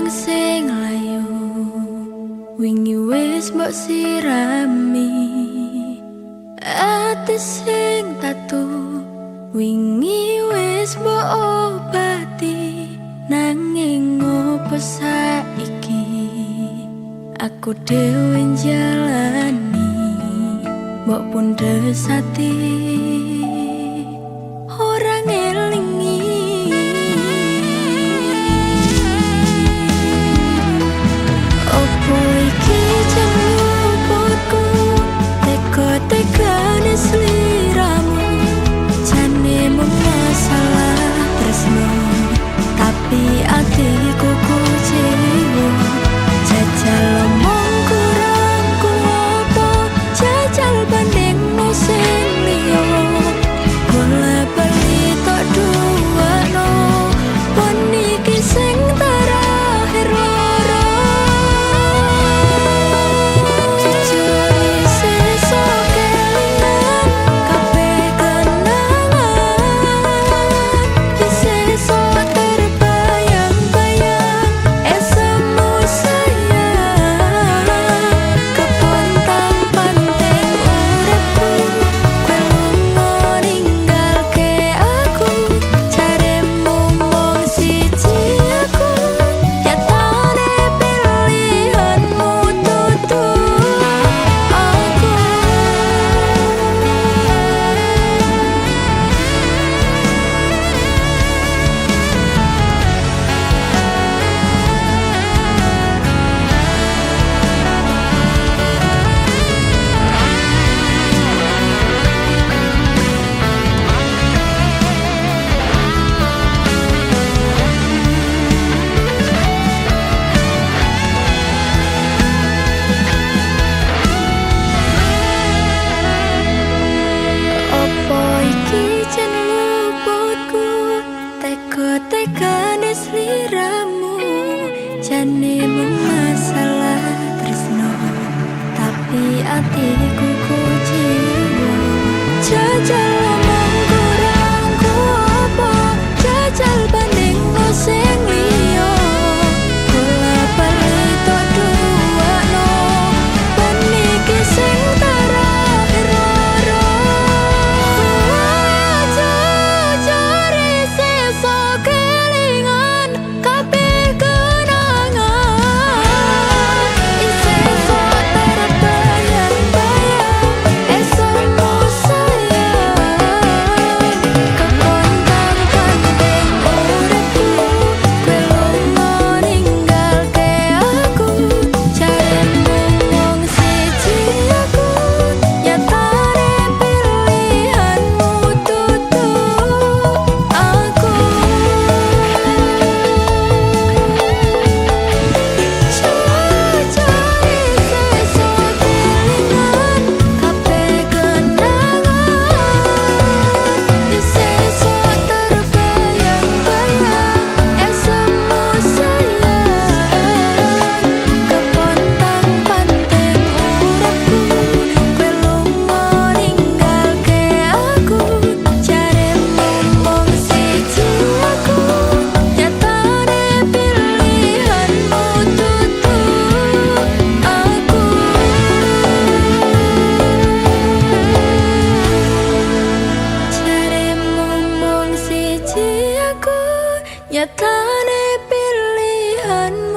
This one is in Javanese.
Kembang sing layu wingi wis mbok sirami, ati sing tatu wingi wis mbok obati. Nanging ngopo saiki aku dhewe njalani, mbok pundhes ati ora ngelingi. Opo iki jan luputku teka-tekane sliramu, jane mung masalah tresno tapi atiku kuciwa. Jajal omong kurang ku apa, jajal bandingno sing liya, bola bali tok duwano pon iki sing terakhir loro. Jujur isih iso kelingan kabeh kenangan, isih iso terbayang-bayang esemu sayang. Kepontang-panting uripku, kowe lunga ninggalke aku, jaremu mung siji aku, nyatane pilihanmu dudu aku. Opo iki jan luputku teka-tekane sliramu, jane mung masalah tresno tapi atiku kuciwa. Jajal omong kurang ku apa, jajal bandingno sing liya, bola bali tok duwakno pon iki sing terakhir loro. Jujur isih iso kelingan kabeh kenangan, isih iso terbayang-bayang esemu sayang. Kepontang-panting uripku, kowe lunga ninggalke aku, jaremu mung siji aku, nyatane pilihanmu dudu aku. Jujur isih iso kelingan kabeh kenangan, isih iso terbayang-bayang esemu sayang. Kepontang-panting uripku, kowe lunga ninggalke aku, jaremu mung siji aku, nyatane pilihanmu dudu aku. Jaremu mung siji aku, nyatane pilihanmu